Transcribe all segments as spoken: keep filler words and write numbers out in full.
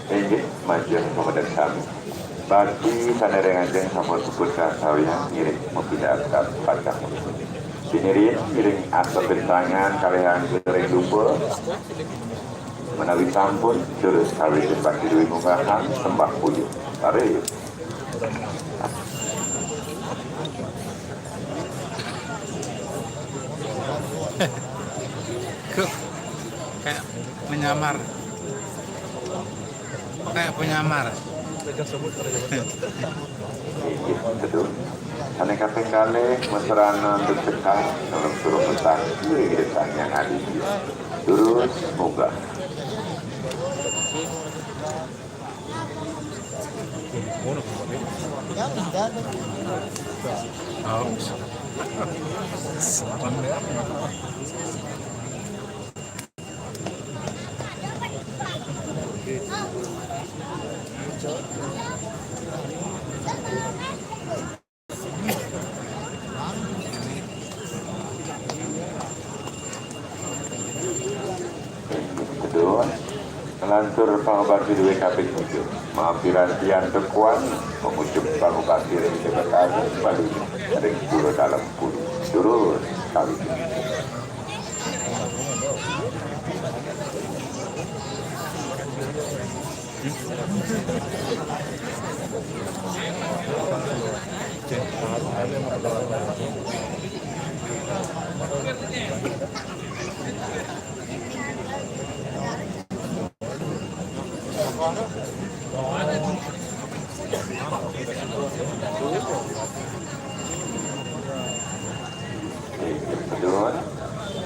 Inggih, majeng pamedek sami. Bakti sadereng ajeng sampun puput kasawian ngiring mapindah ka pacang. Sinirin ngiring asepin tangan kalih angga ring dupa. Menawi sampun, terus kawitin bakti duwé munggahang sembah puji. Mari. Kok kayak menyamar. Kayak penyamar. Inggih, betul. Sané kaping kalih, mesrana untuk sekar, dalam suruh petang, kiri depan yang aditya. Terus, munggah. Kedua, nglantur pangubakti duwé kaping tujuh. Mapirantian tekuan, mengucup pangubakti ring Debata Bali ring pura dalem puru. Durus kawit. Nuwun.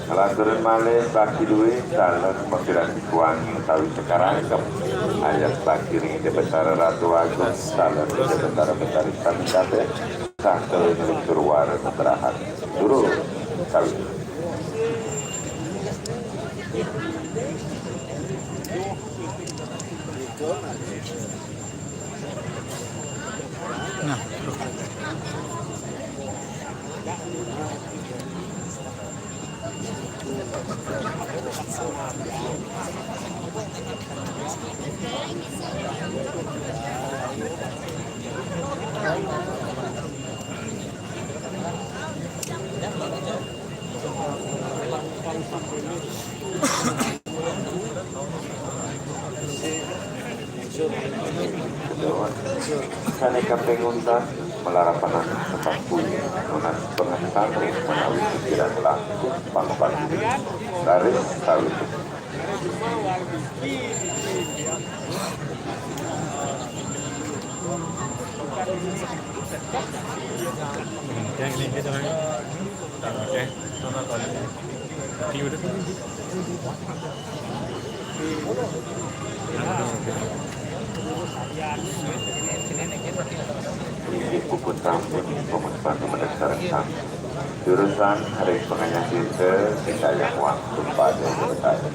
Nglanturang malih bakti duwé, taler mapiranti kuangi utawi sekarang. Ayat bakti ring Ida Betara Ratu Agung, taler Ida Betara Betari sami kabéh, sahta ring luhur wara nugrahan. Durus kawit. Nah. Sané kaping untat, malarapan tetap puji, nunas pengentané menawi pikiran langkung pangpati. Raris sawit. Inggih puput sampun, pamuput pamedek sareng sami. Jurusan ring panganyah cinta, sing dayah waktu pada bertanya.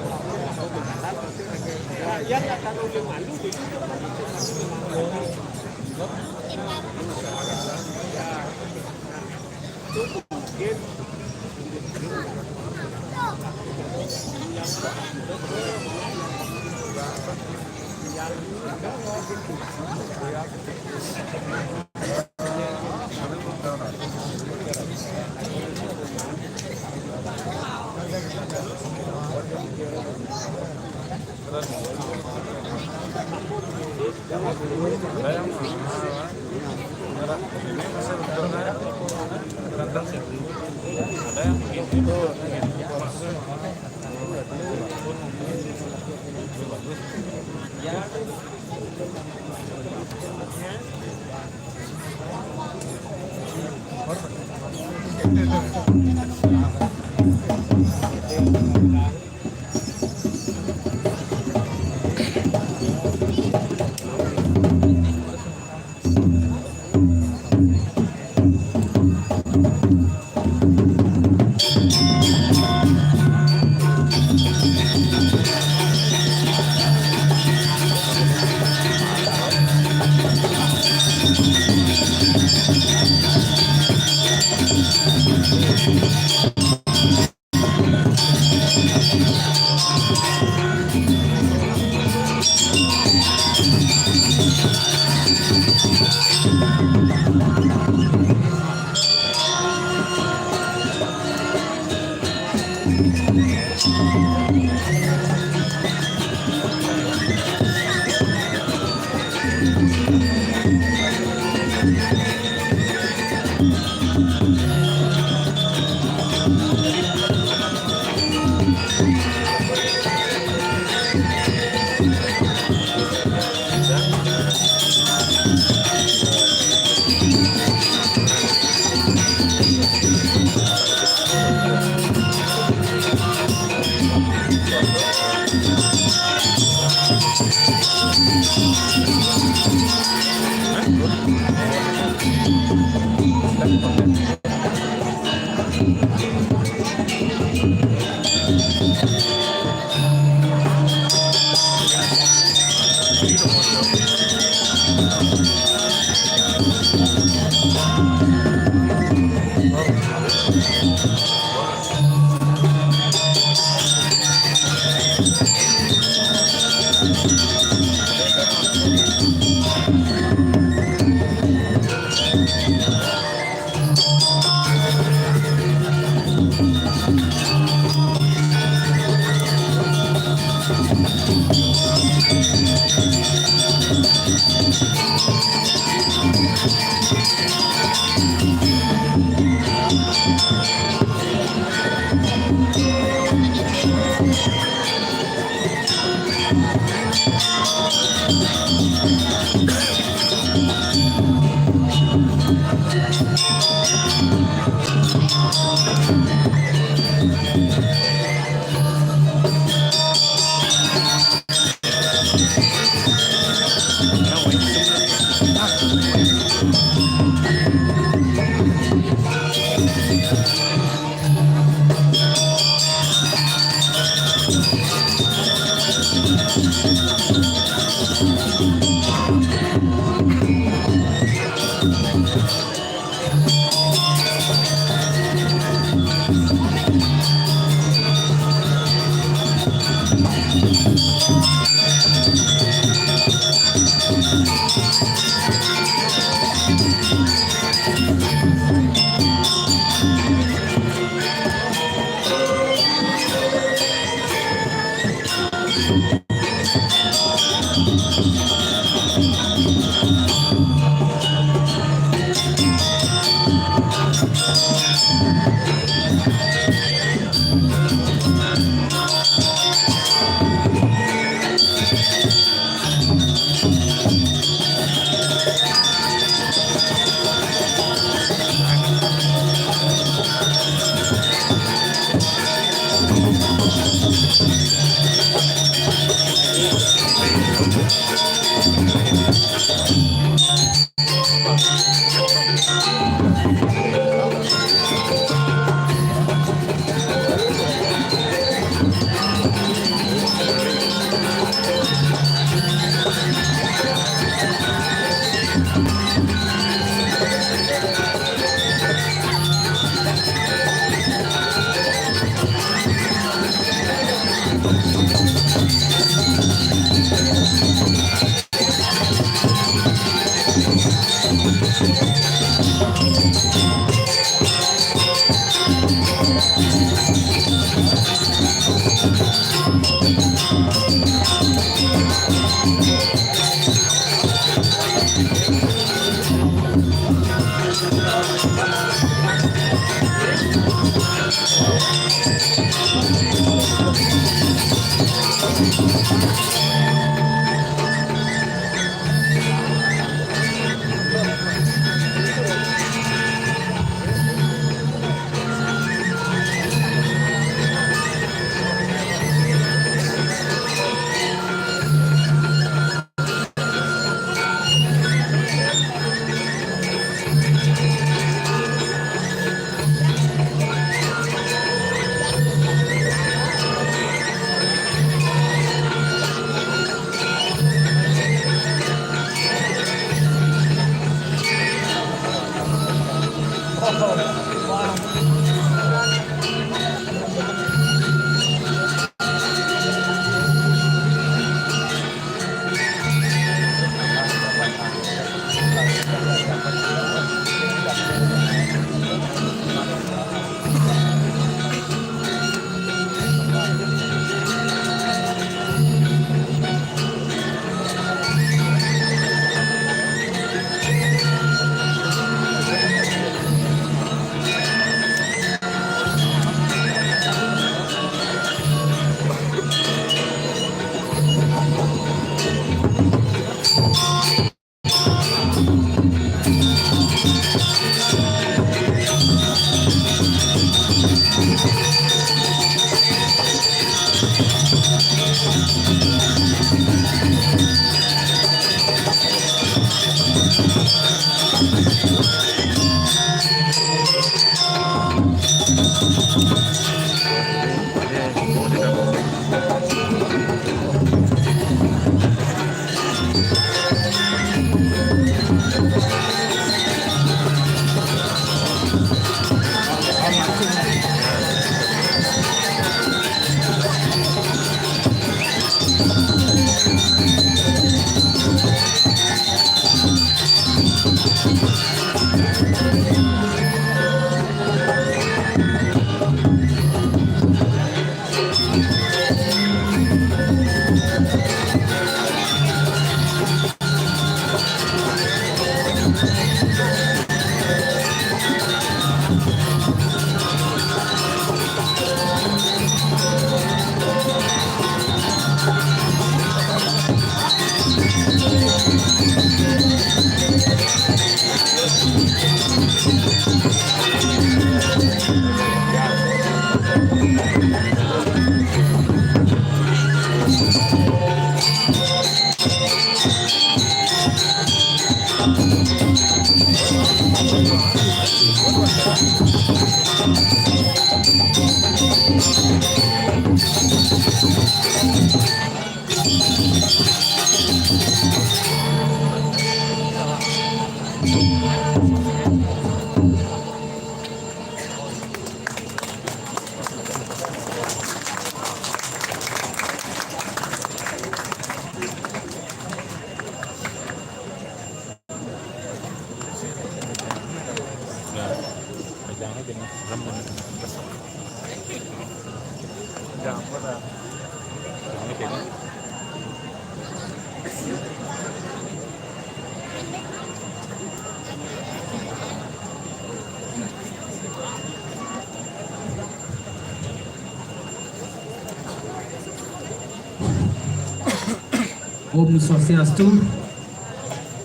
Om Swastiastu.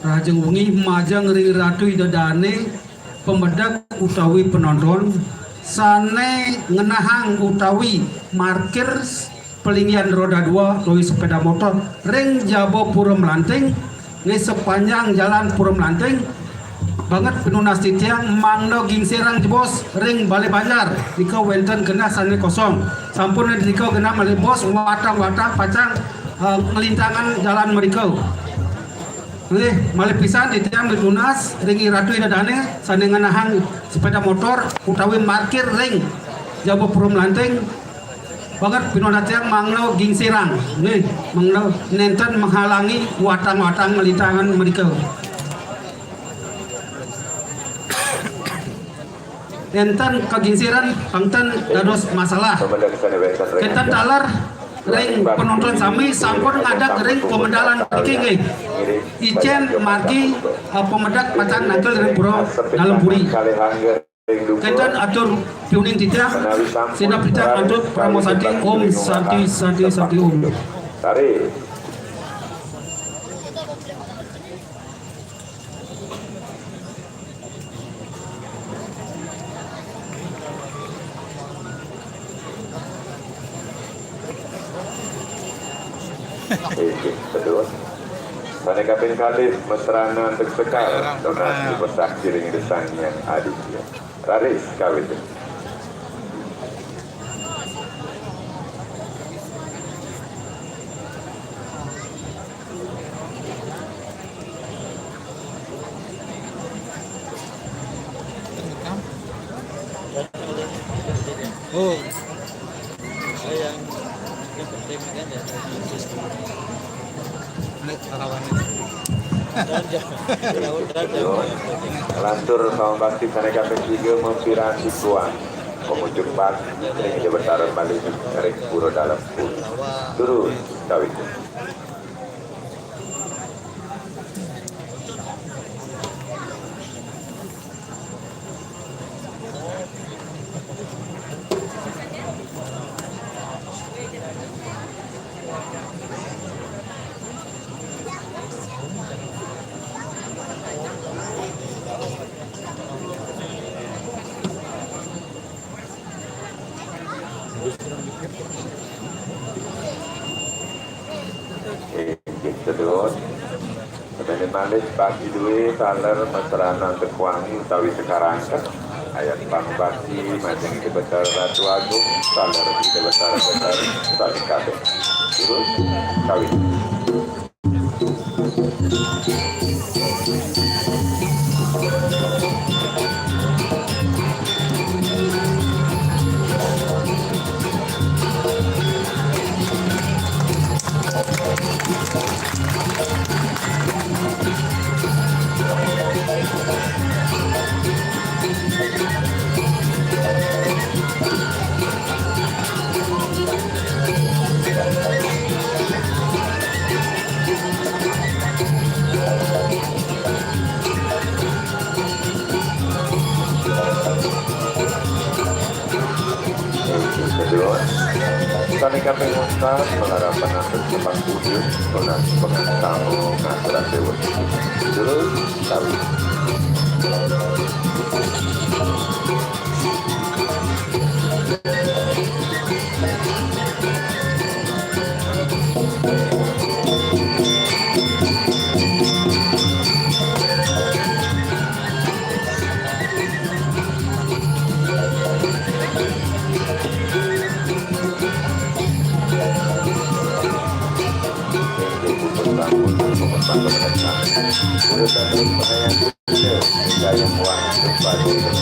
Rahajeng wengi majeng ring Ratu Ida Dane, pamedek utawi penonton sane ngenahang utawi markir palinggihan roda dua utawi sepeda motor ring jaba Pura Melanting, ring sepanjang jalan Pura Melanting, banget pinunas titiang mangda gingsirang jebos ring Balai Banjar, nika wenten genah sane kosong. Sampun nika genah malih bos watang-watang pacang, eh, ngelintangan jalan mrika. Nggih, malih pisan titiang mitunas ring Ratu Ida Dane sane ngenahang sepeda motor utawi markir ring jaba Pura Melanting, banget pinunas titiang mangda gingsirang, nggih, mangda nenten menghalangi watang-watang ngelintangan mrika. Enten kagingsiran, pang ten dados masalah. Kenten taler ring penonton sami sampun ngadeg ring pamedalan niki nggih. Icen margi, eh, pamedek pacang nangkil ring Pura Dalem Puri. Kenten atur piuning titiang, sineb titiang antuk Parama Santi, Om Santi, Santi, Santi, Om. Tarik. Inggih, sedulur. Sane kaping kalih, mesrana antuk sekar, tunas dipesaksi ring Ida Sang Hyang Aditya. Raris kawit. Oh. Lantur sama bakti sane kaping tiga, mapiranti kuang. Pamucuk bakti ring Ida Betara malih ring Pura Dalem Puri. Durus kawit. Inggih, sedulur. Sedene malih bakti duwe taler mesrana antuk wangi utawi sekarangket. Ayat pang bakti majeng Ida Betara Ratu Agung, taler Ida Betara Betara sami kabeh. Durus kawit. Kedua, sane kaping untat, malarapan antuk sopan bujur, tunas pangastama ngaturang dewa. Terus, tawi. Terus bahaya juga, yang wah, lupa dulu.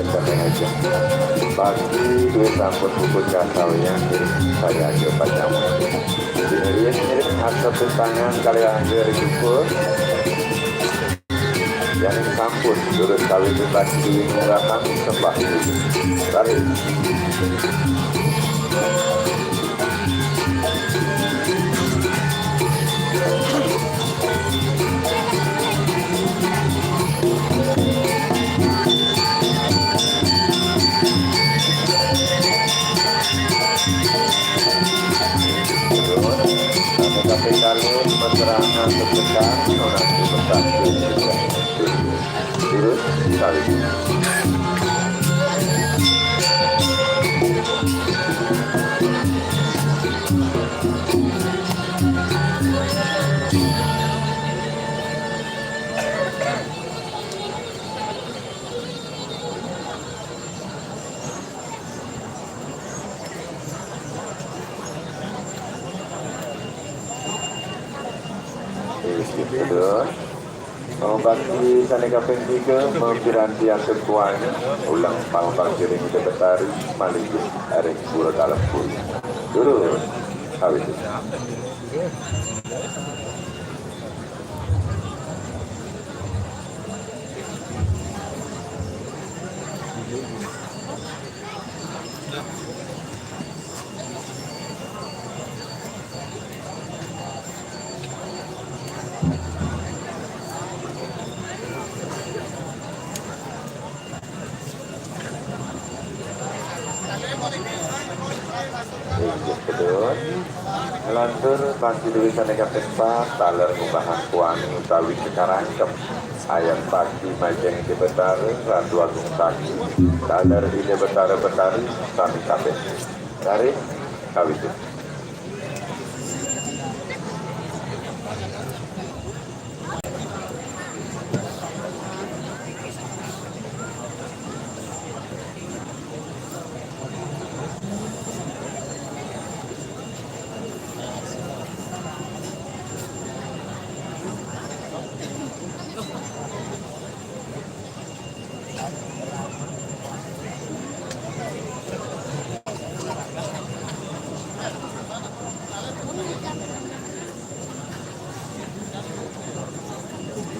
Santai aja. Pagi duwe sampun puput kasawiyang, saya aja pacang. Ngiring-ngiring asep tangan kalian dari syukur. Yang sampun durus kawit pagi duwe nyerahan sembah. Tarik. Terus, K P K lu mesra ngantuk tekan, orang tuh mesra. Terus, tarik. Terus, Om Bakti sane kaping tiga, mapiranti asep kuwani, ulang pangpang siring Ida Betari, malingkih aring pura kalempur. Durus, awit. Inggih, betul. Ngelantur, Bakti Dewi Saneka Pempa, taler munggahan kuwani utawi kekarangkem. Ayat Bakti Majeng Ida Betara, Ratu Agung Sakti, taler Ida Betara Betari, sami kabeh. Tarik, kawit.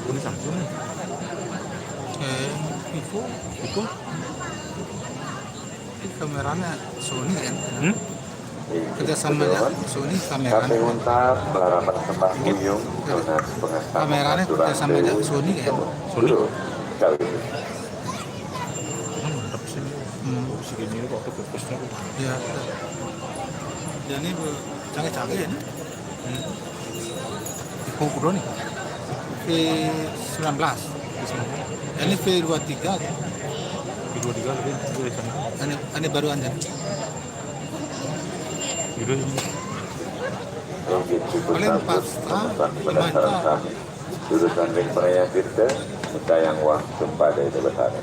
Ini Samsung nih. Eh, Vivo. Vivo? Ini kameranya Sony kan? Hmm? Kerjasama aja Sony kameranya. Kami untat, melarapat sembah buyung, lunas pengesan kameranya aturan kerjasama aja dewa. Sony kan? Sony. Dulu, kawit. Hmm, mantap sih. Hmm. Segini kok fokusnya kok. Ya, betul. Jadi, bu, canggih-canggih ya, ini. Hmm. Di Pokok nih. V sembilan belas. V sembilan belas. Ini V dua tiga. V dua tiga lebih, lebih sana. Ini, ini baru aja. Gitu. Paling empat setengah, lima juta. Jurusan ring peraya kita, kita yang wah, sumpah dari Ida Betara.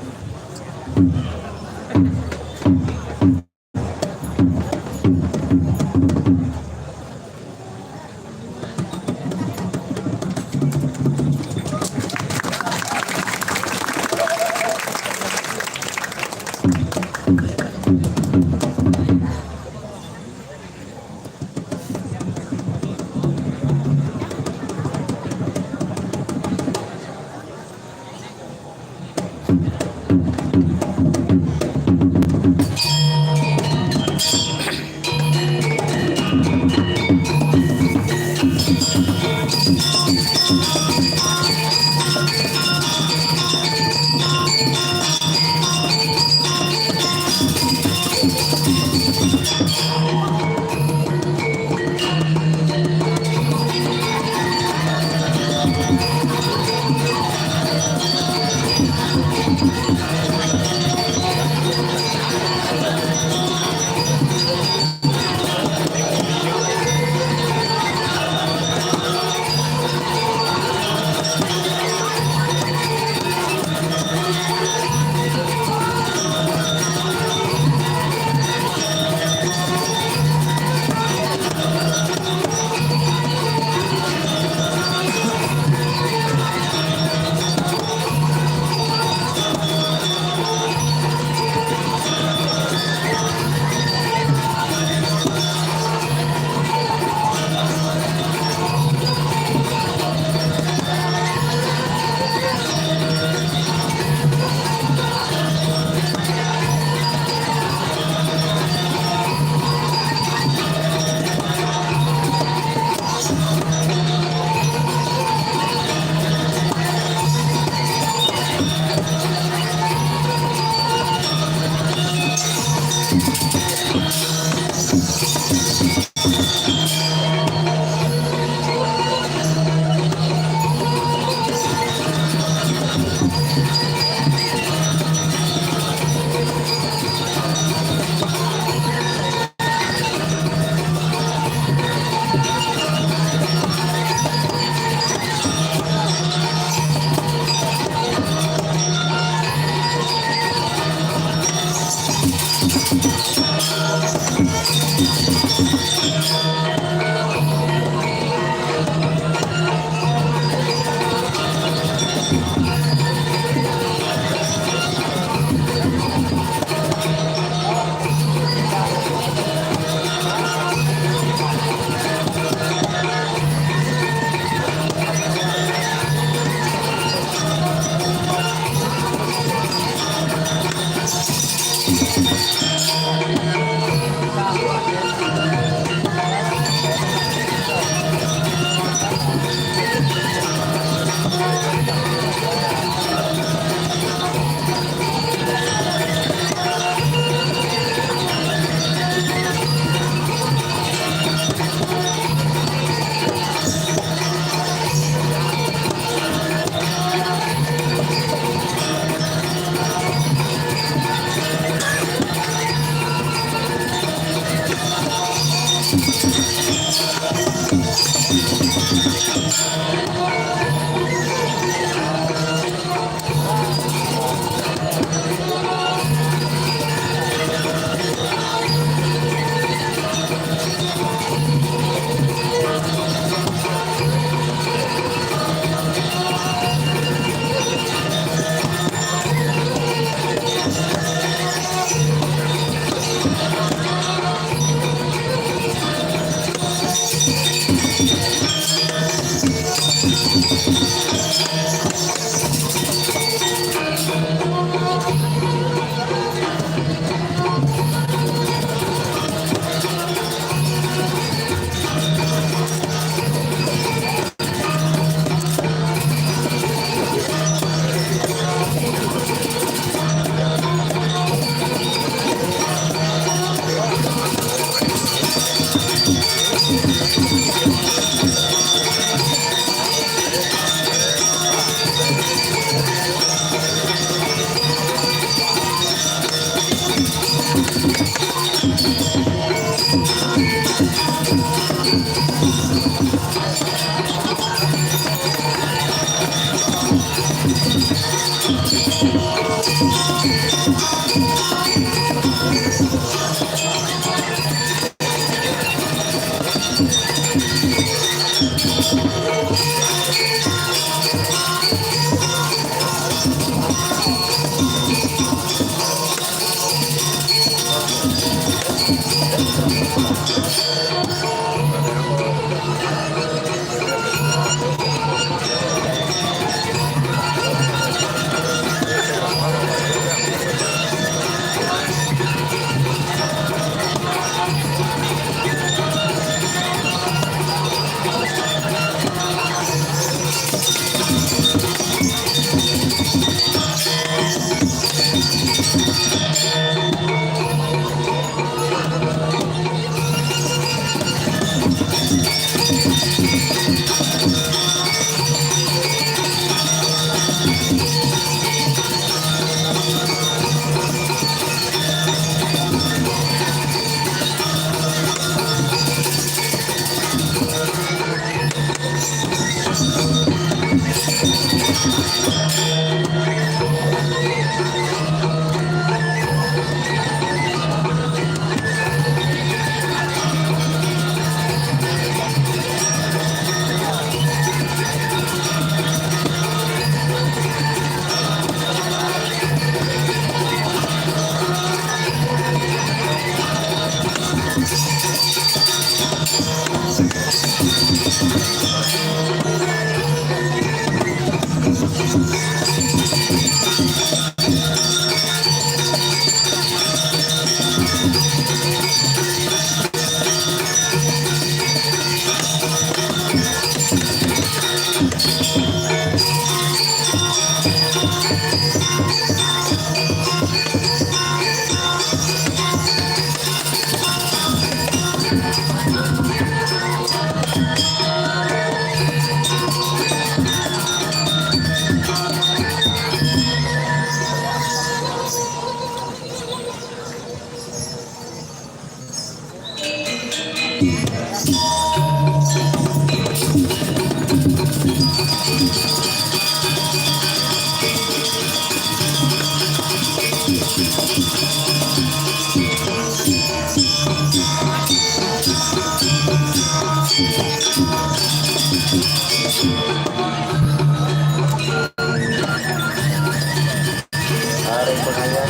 Hari penanya,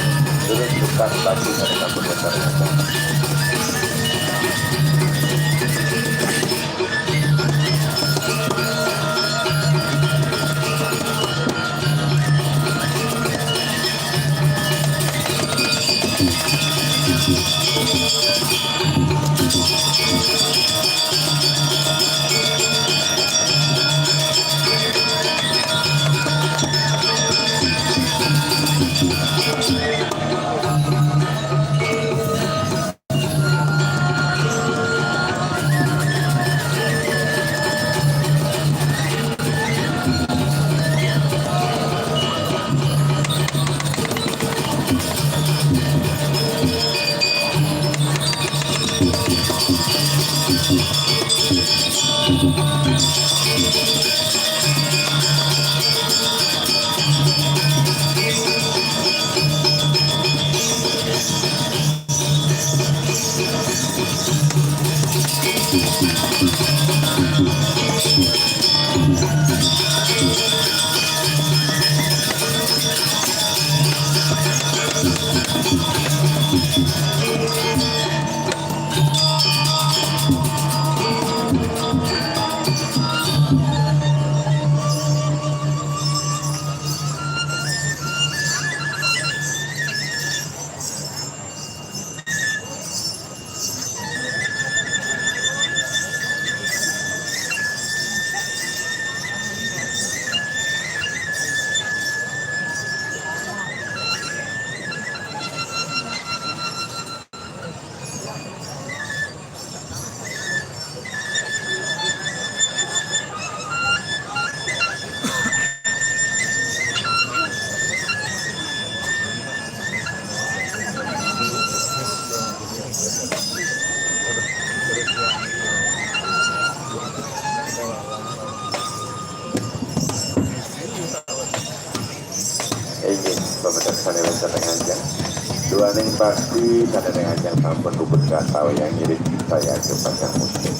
terus buka baju dari kabur besar. Sané ngajeng. Duaning bakti sané ngajeng sampun puput kasawian ngiring saya ke pasang musik.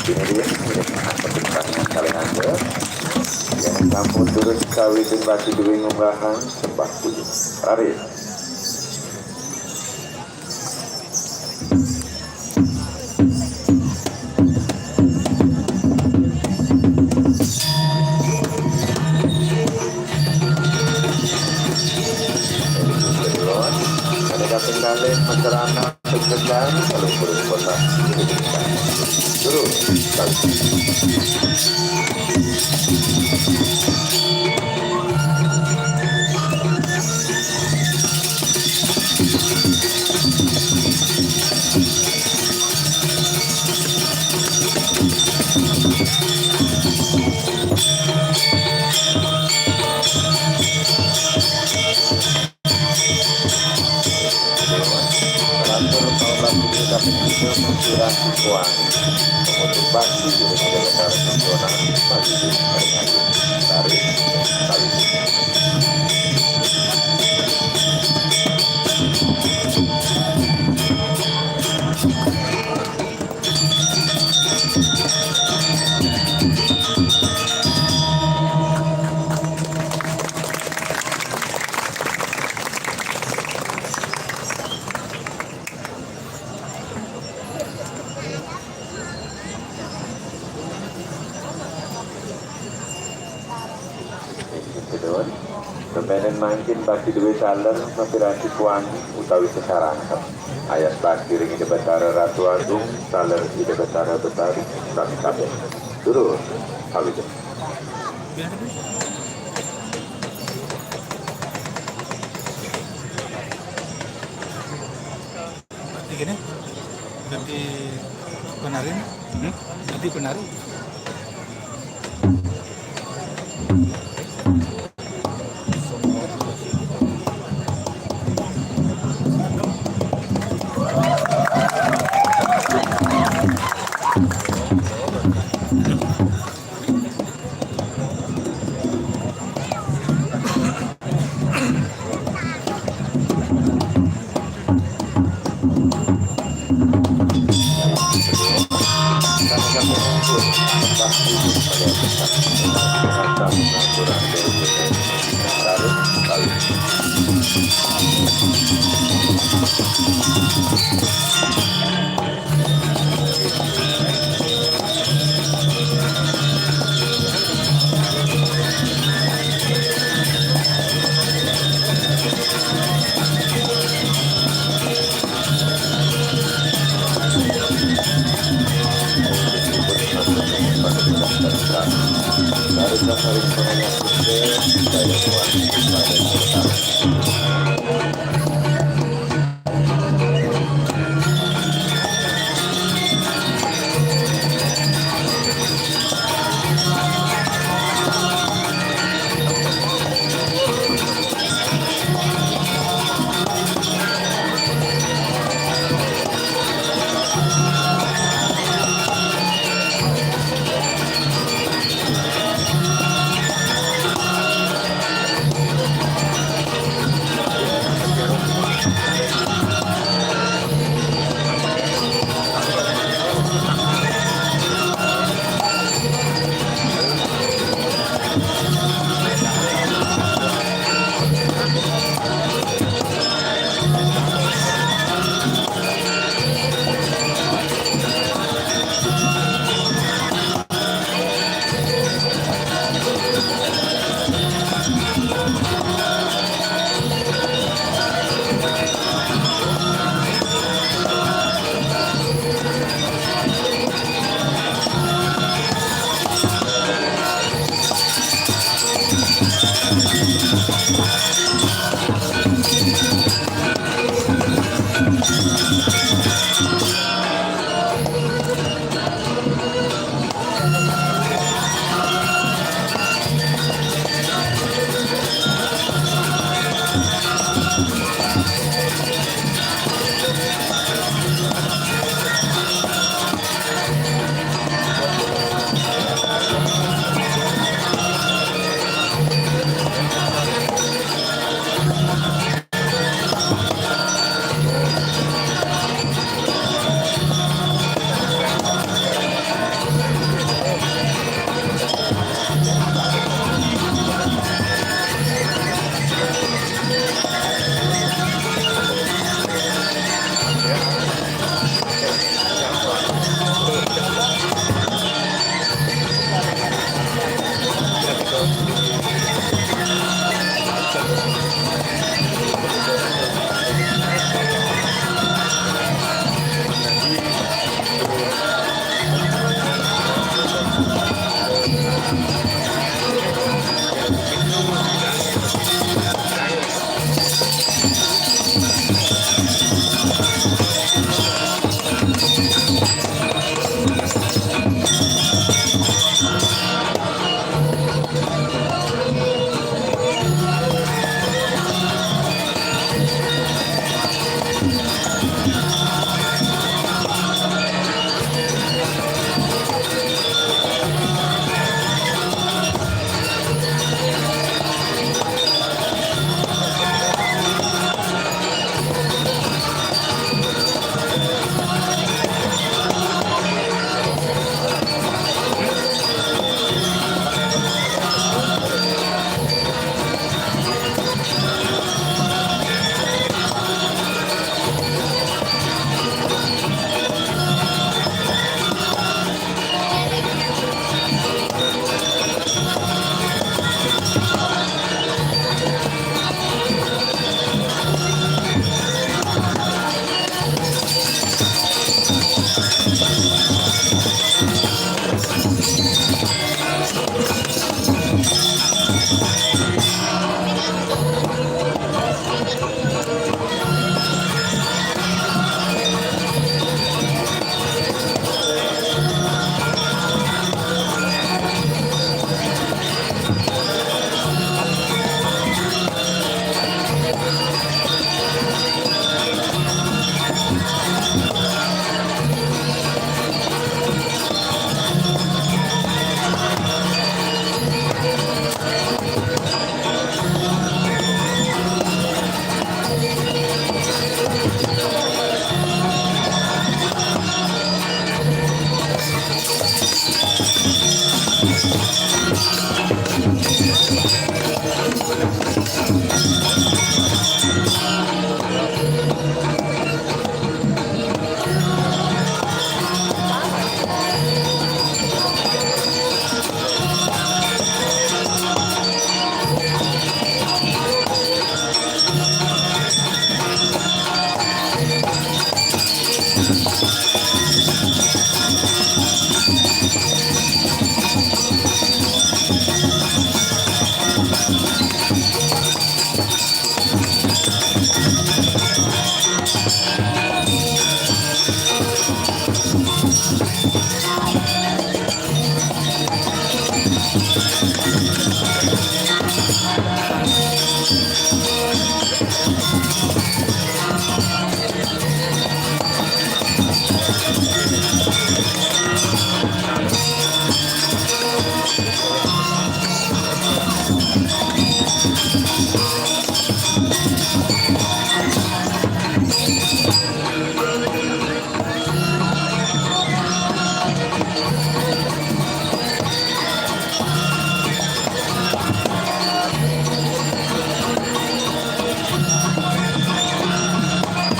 Dene riyen ngiring atur panjenengan kalih angga. Yen sampun durus kawitin bakti duwe ngunggahang sembah puji. Raris. Pada kaping kalih, Mas Rana, Tegelan, kalau boleh kota. Terus, Rasul Paulus itu tapi juga mengkurang kuat. Motivasi diri dari para sempurna bagi diri dari dari Inggih, Nuwun. Pemenen mangkin bakti duwe taler mapiranti kuangi utawi sesarangkep. Ayas bakti ring Ida Betara Ratu Agung, taler Ida Betara Betari, sami kabeh. Durus, kawitin. Ganti gini, ganti penari. Hmm? Ganti penari.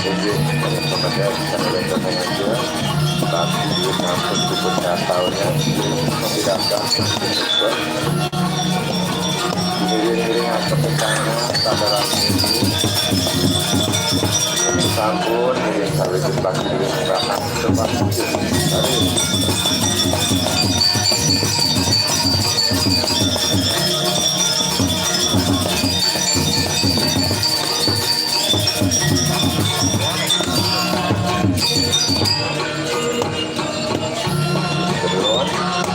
Jadi, pada kepada kita oleh kementerian, tapi di kampus itu berkataunya membedakan. Ngiring-ngiring atau petana pada ini. Sampun, ngiring sawit bagi diri, coba. Terus,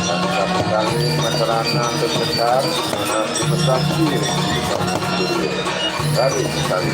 dan satu kali masyarakat untuk besar, menanti besar kiri, dari sekali.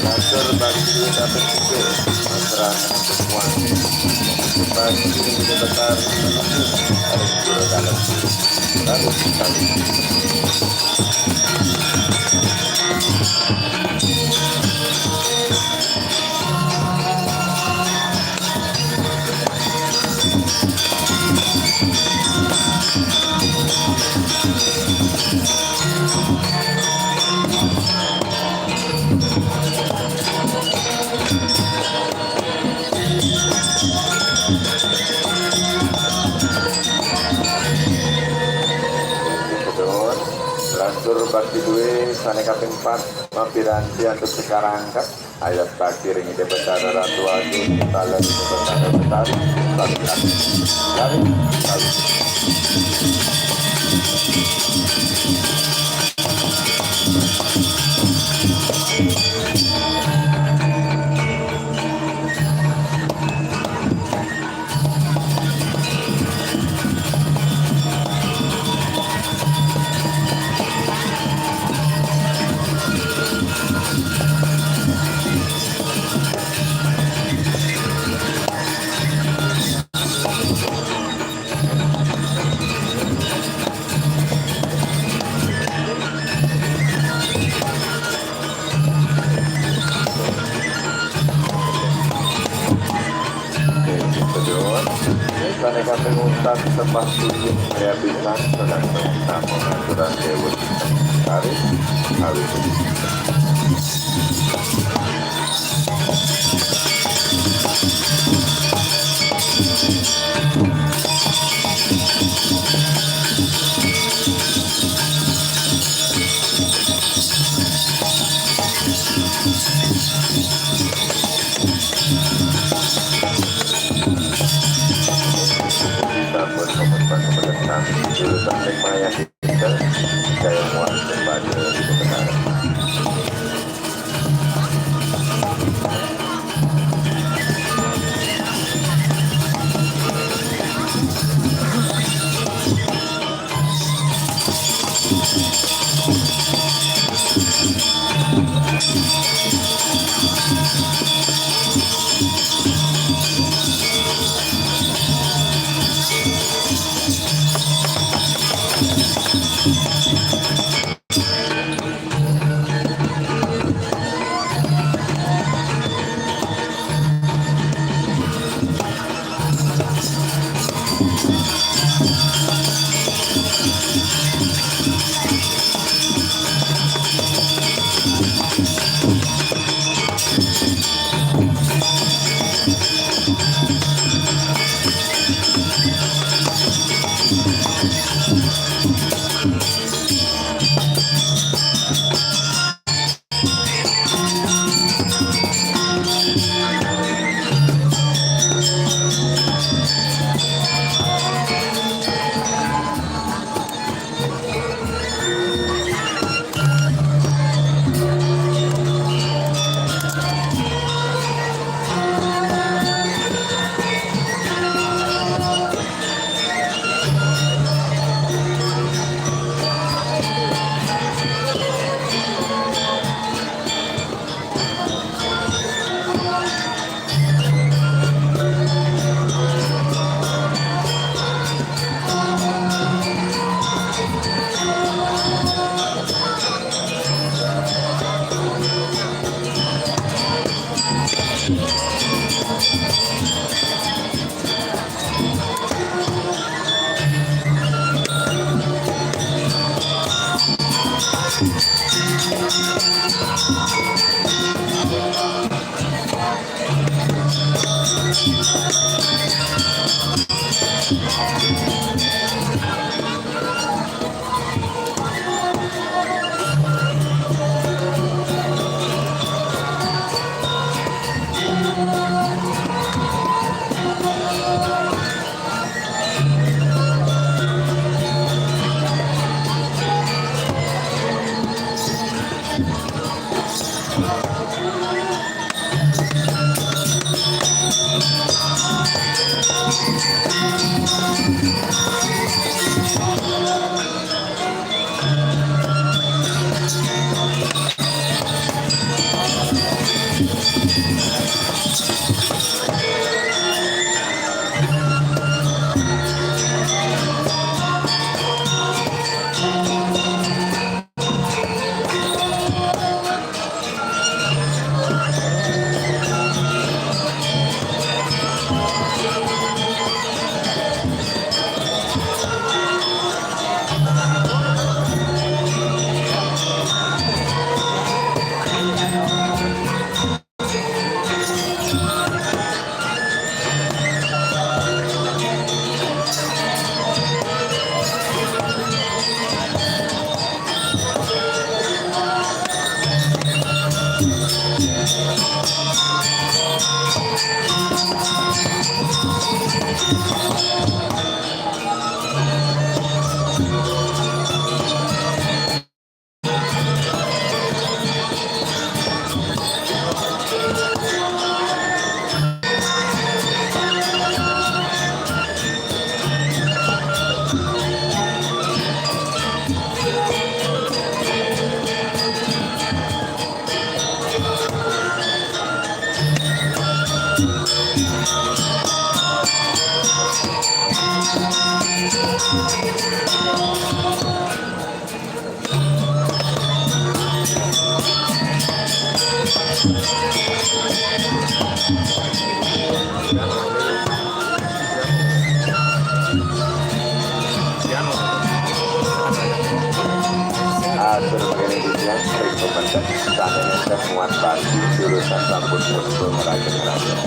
Matur bagi dapat juga masyarakat semua. Bagi kita besar, harus juga dalam. Harus kita Lantur bakti duwe sane kaping pat, mapiranti antuk sekarang angkat. Ayat bakti ring Ida Betara Ratu Agung, taler Ida Betara Betari, taler, taler, taler. Oke, kita doa. Sane kaping untat sembah puji, kaya pisan sedang mengucap pengaturan dewa. Tarik, tarik. Sampun komitmen kepada kami, juru tanding maya kita, saya muat kepada kebenaran. Atur pengendalian, trik pembentuk, tangan yang muat pasti, jurusan rambut muncul merajut-rajut.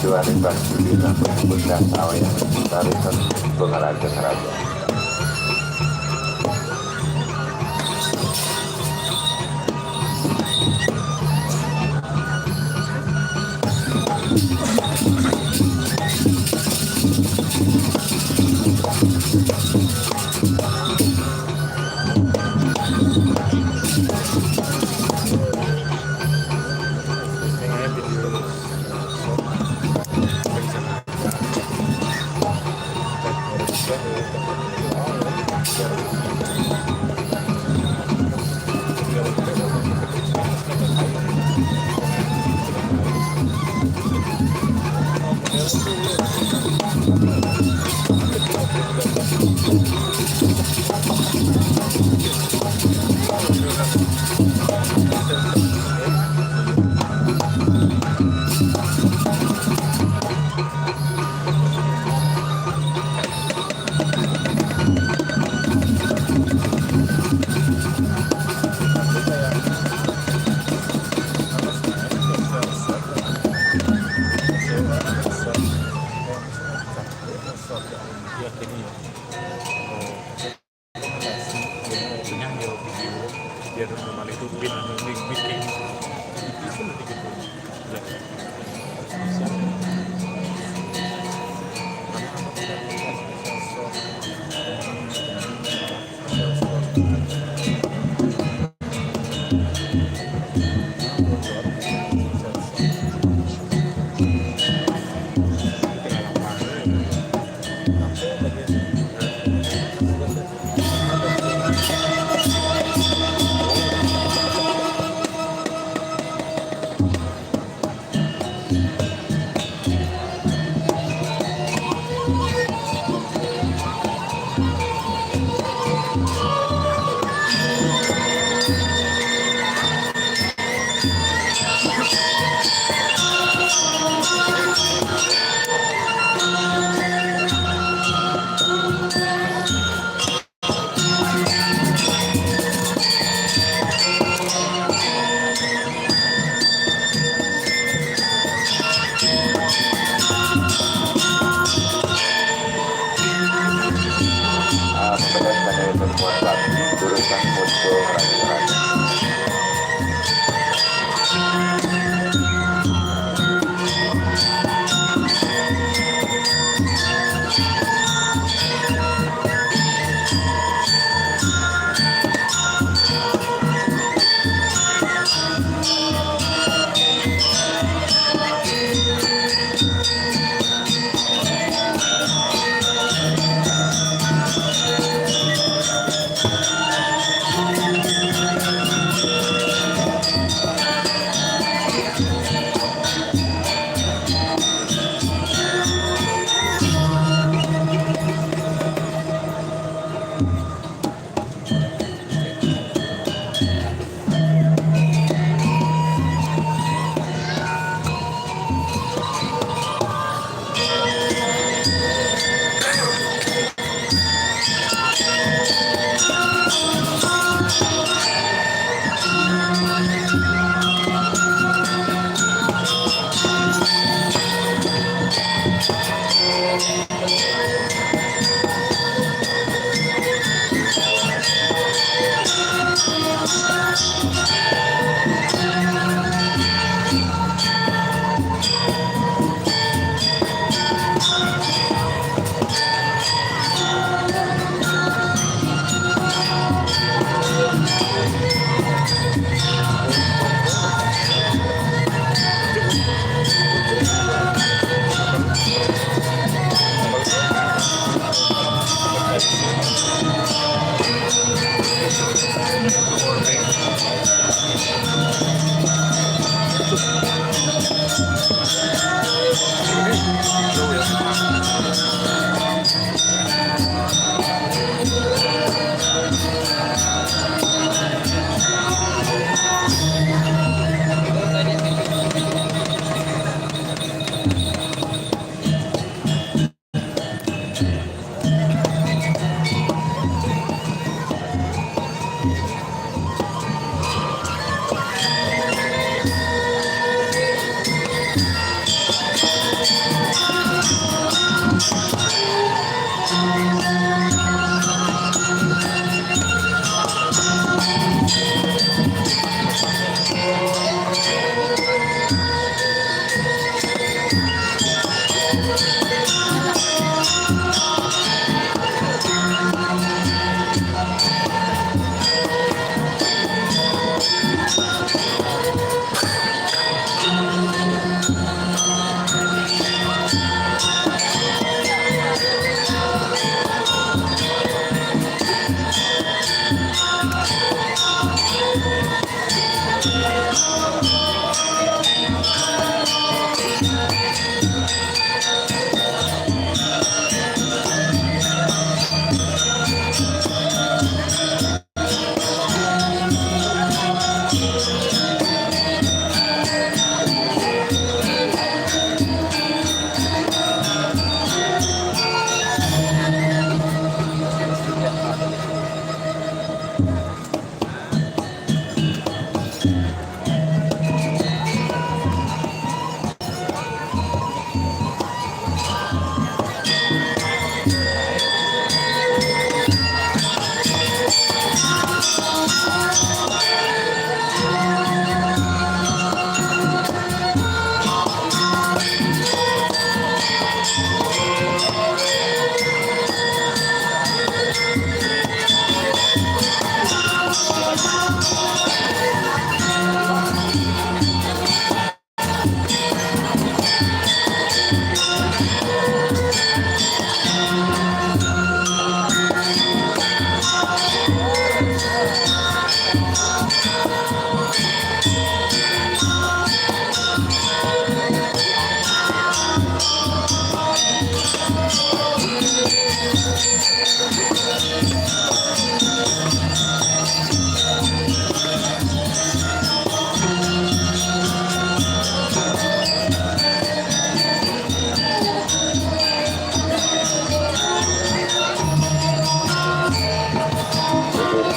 Wali Batu di Batu Batu Batu Batu Batu Batu Batu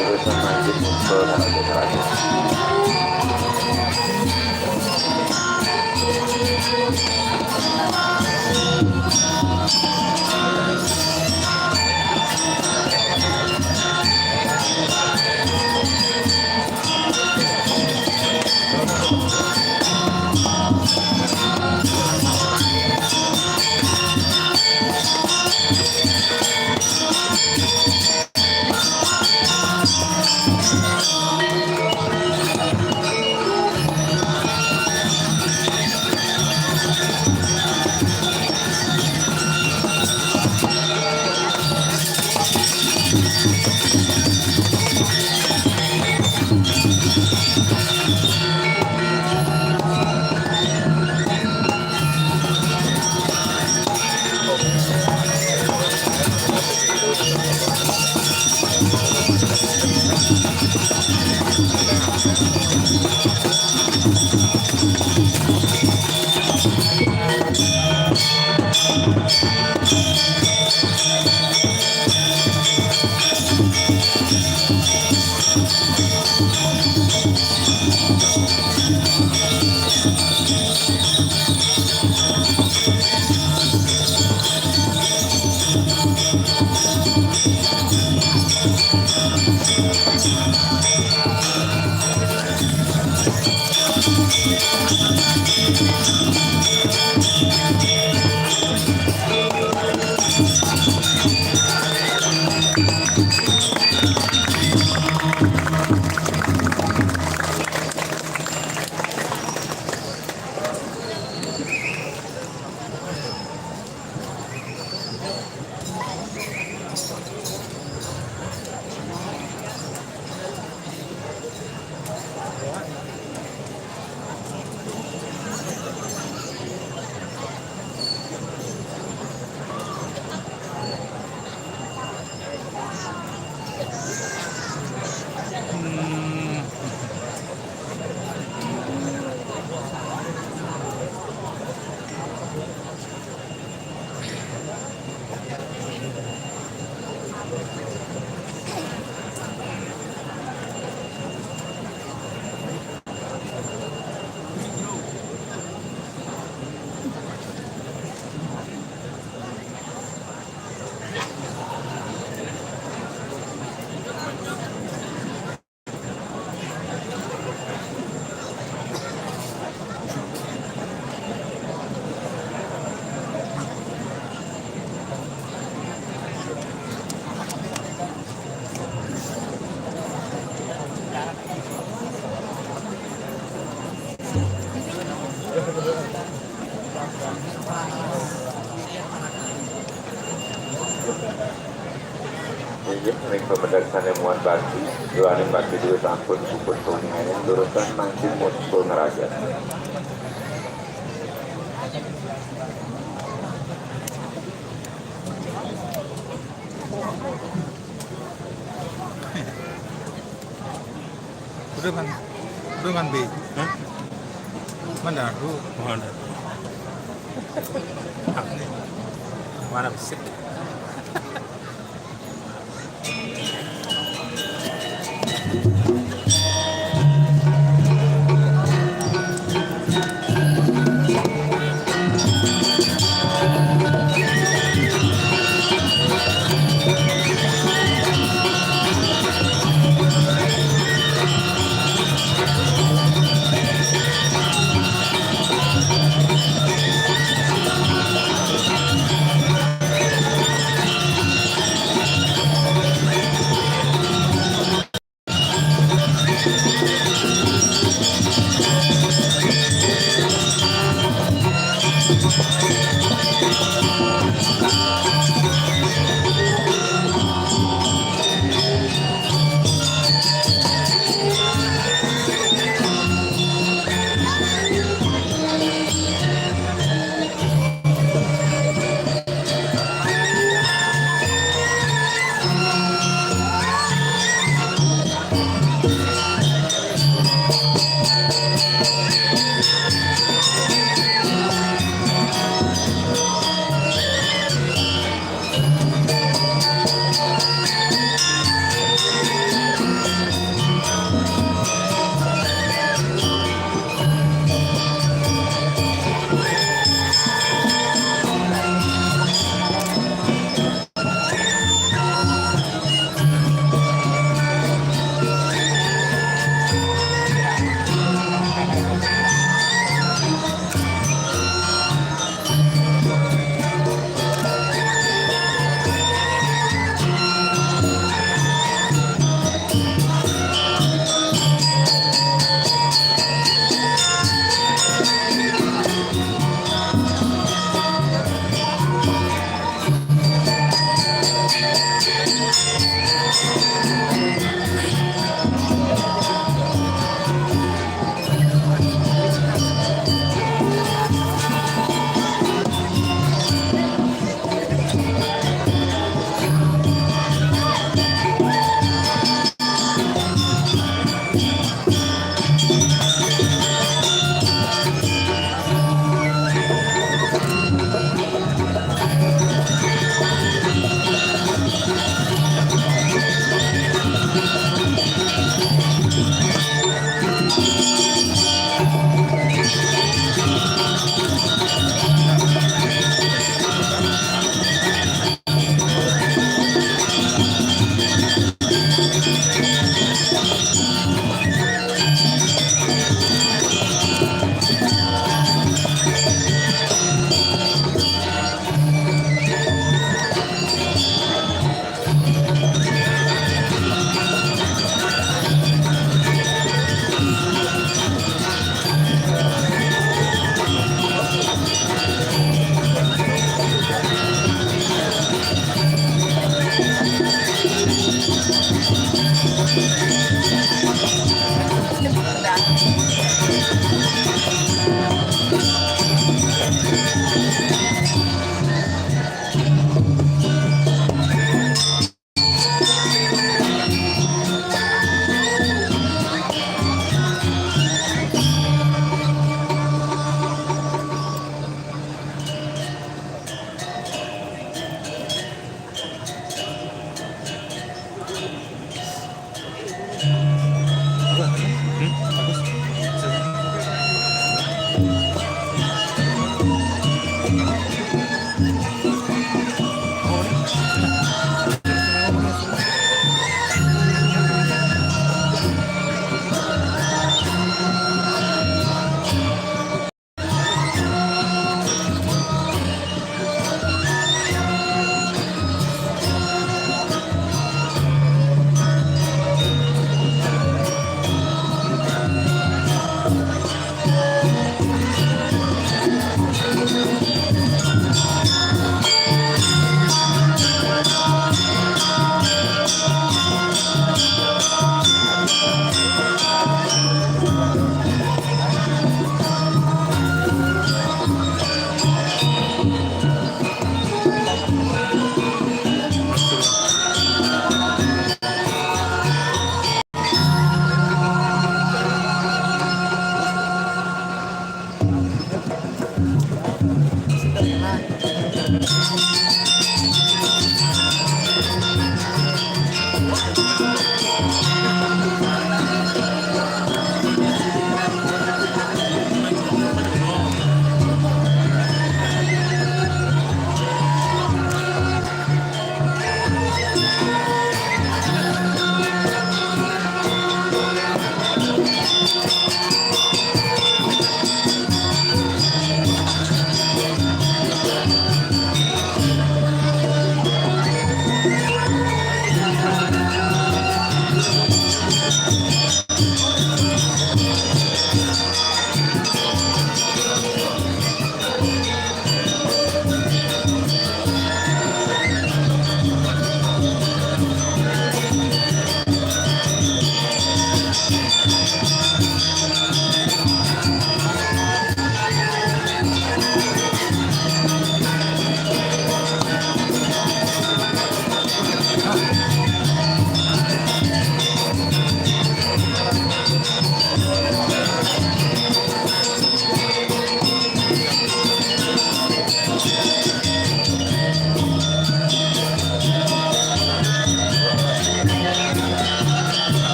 Terus lanjut muncul harga-harga. Inggih, ring pamedek sane muat bakti, duaning bakti due sampun puput kauningayang, durusang mangkin muncul neragat. Udah kan? Udah kan, Bi? Hah? Mana aku? Mana? Mana fisik?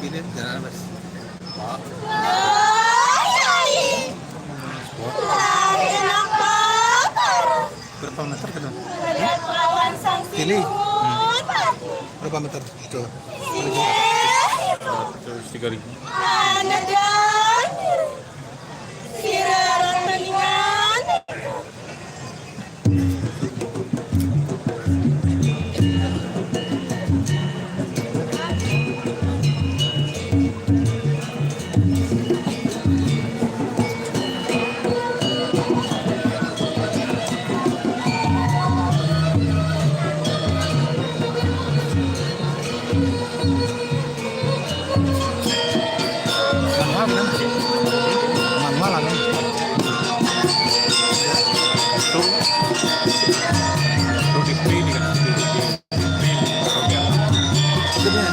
Ini jalan, Mas. Lah, enak banget. Berapa meter kan? Ada kawan sang Ini. Sinuhun. Berapa meter? Itu. Iya. Terus tiga ribu. Mana dan siraran mendingan. Mahal kan? Mahal kan? Itu itu di free di free di free. Itu dia.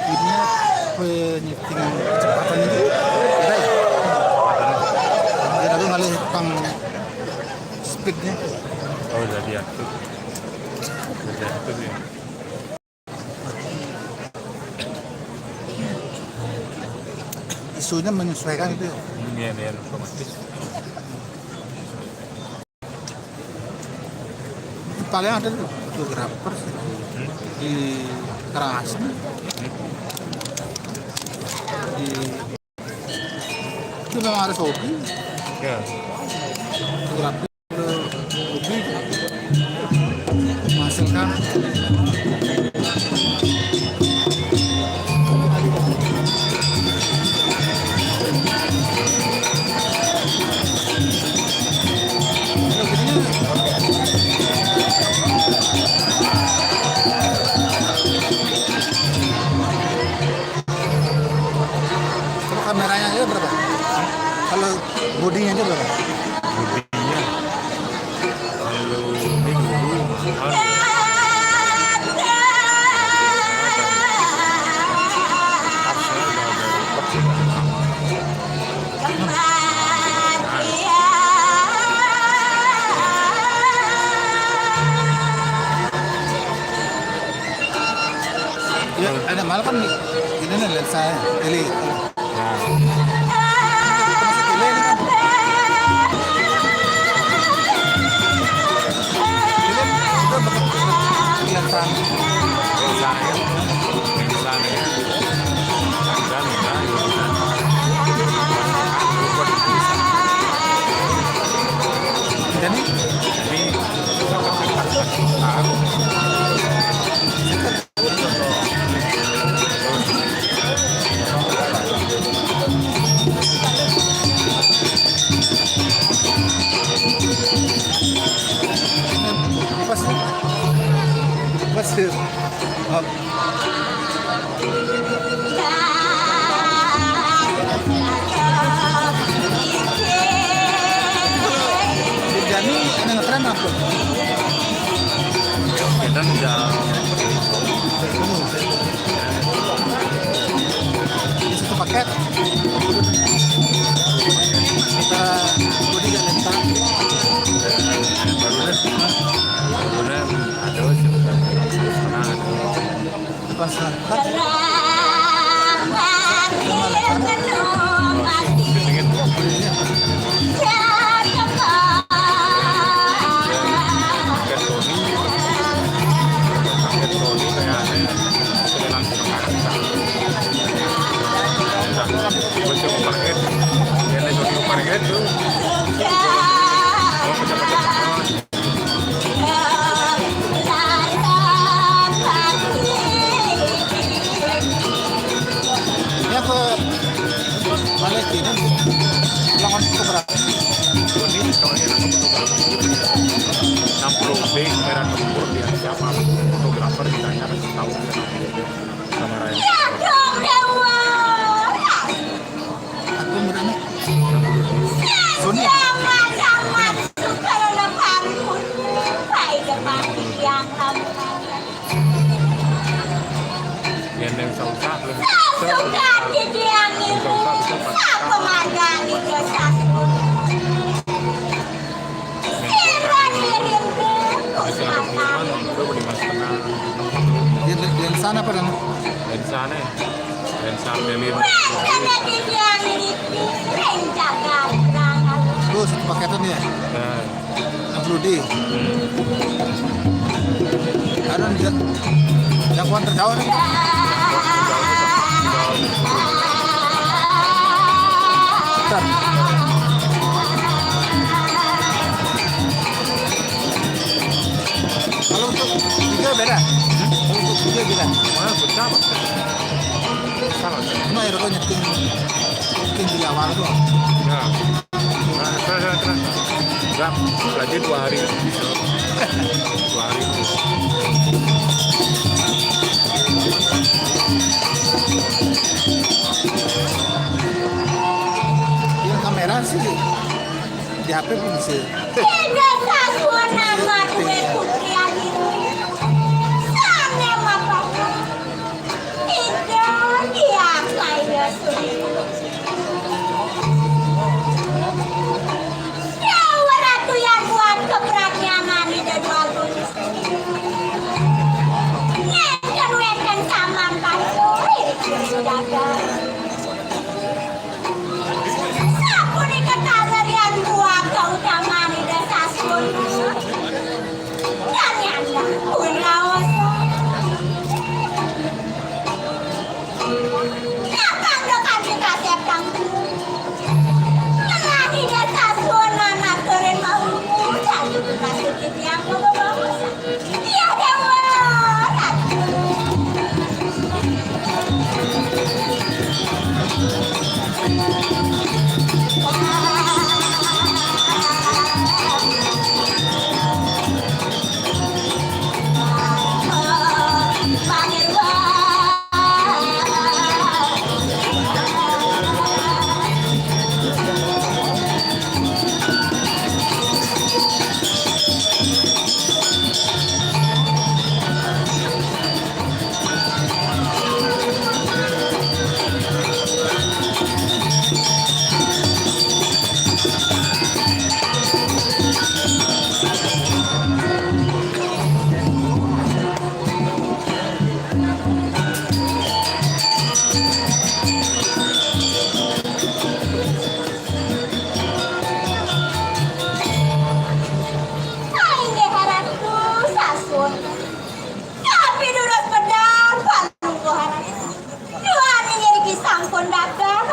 Ini penyettingan kecepatannya itu beda ya? Beda tuh ngalih pang speednya. Oh, udah diatur. Udah diatur ya. Isunya menyesuaikan itu ya? Iya, iya, otomatis. Paling ada tuh fotografer sih di Karangasem, di, itu memang harus hobi. Ya. Fotografer, hobi menghasilkan. Kalau kameranya aja berapa? Kalau bodinya aja berapa? Bodinya, kalau ini dulu mahal. Ya, ada malah kan ini nih lensa ya, tele. Ya. Masih tele ini kan. Tele itu bentuk lensa. Lensa ya. Lensa ya. Ada lensa, ya. Jadi, ini Pas. Pas. Oh. Jani ada ngetren apa? Kita udah satu paket. Kita bodi dan lentang. Baru deh. Baru deh. Ada sih, udah setengah ada. Pas lengkap. Pakai Sony, pakai Sony kayaknya sudah langsung pakai. Nah, tiba-tiba pakai, dia Sony pakai tuh. Mau pecah-pecah. Ini apa? Balik ini. Ulangan fotografi. Ini soalnya enam puluh B kamera tempur, dia siapa fotografer, kita nggak kasih tahu kamera ini. Aku berani. Sony. Yang, yang susah, susah, susah, susah. Yang susah, susah, susah. Yang sana apa, Dan? Yang sana ya? Dan sampai lima. Tuh, satu paketan ya? Ya. Enam puluh D. Hmm. Ada nih, jangkauan terjauh nih. Bentar. Kalau untuk video beda. Kalau untuk video beda. Mana besar, Pak? Besar, Pak. Ini air kau nyeting. Mungkin di awal tuh. Ya. Nah, terus, terus, terus. Enggak, lagi dua hari. Dua hari. Iya, kamera sih. Di H P pun bisa. Tidak satu nama kue putri ini. Sana apa? Dawuh Ratu Hyang Buat keprajnyanan Ida Dwagung. Nénten wénten saman panto ring Sudagang. Sapunika taler Hyang Buat kautaman Ida Sasuna. Tan nyandang pun raosan. Nyapang da kanti kasép kang. Ngelah Ida Sasuna naturin maulu, jadi kasép titiang mababaosan. Iya, Déwa Ratu. Inggih Ratu Sasuna. Tapi durus medal Palungguh Ratu. Duaning iriki sampun dagang.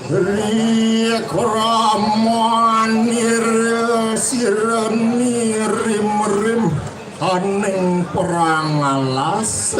Ria kramanir sira nirim-rim aning perang alas.